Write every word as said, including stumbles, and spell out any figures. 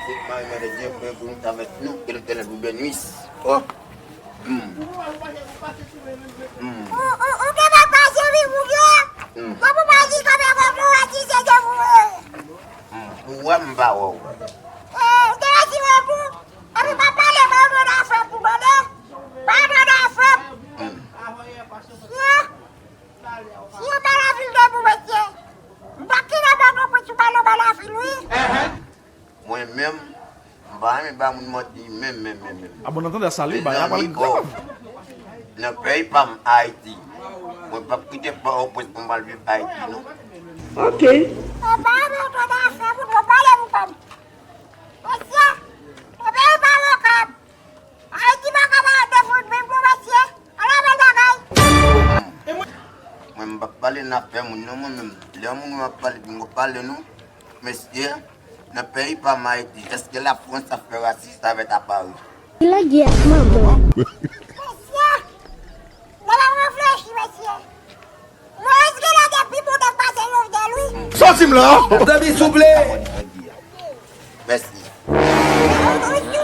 Mari mwen de Dye, frè, pou nou ta mèt nou, ke Letènèl pou beni w. Oh! Hmm. Hmm. Ou, ou, ou gen papa, se wi, ou gen. Hmm. Bon, pou pa di kòman, bon, pou pa di se de pou, eh. Hmm. Ou wè m pa wè w. Eh, ou te di wè pou. Epi pa pale, pa antre nan afè pou bande. Pa antre nan afè. Hmm. Si yo, si yo pa lavil de pou mesye. M pa kite pa konprann si w pa nan ba lavil, wi. Mwen menm, m pa renmen ba moun manti menm, menm, menm, menm. A bon, nan tande sa, li, bagay la pral grav. Nan peyi pa m, Ayiti, mwen p ap kite Pòtoprens pou m al viv Ayiti, non. Ok. E pa m, ou tande afè moun, ou pale pou pa m. Mesye, nan peyi pa m ankò. Ayiti pa ka ba defann menm non, mesye. Ala bèl bagay. Mwen, m p ap pale nan afè moun non, mwen menm. Lè moun mwen ap pale, m ap pale non. Mesye, nan peyi pa m Ayiti, èske Lafrans ap fè rasis avèk Apari? Ki lagè ak manman? Mesye, lè m ap reflechi, mesye. Moyiz genlè gen pi bon tan pase Jovenel, wi. Soti m la! Zanmi, souple! Mèsi. Ou, ou,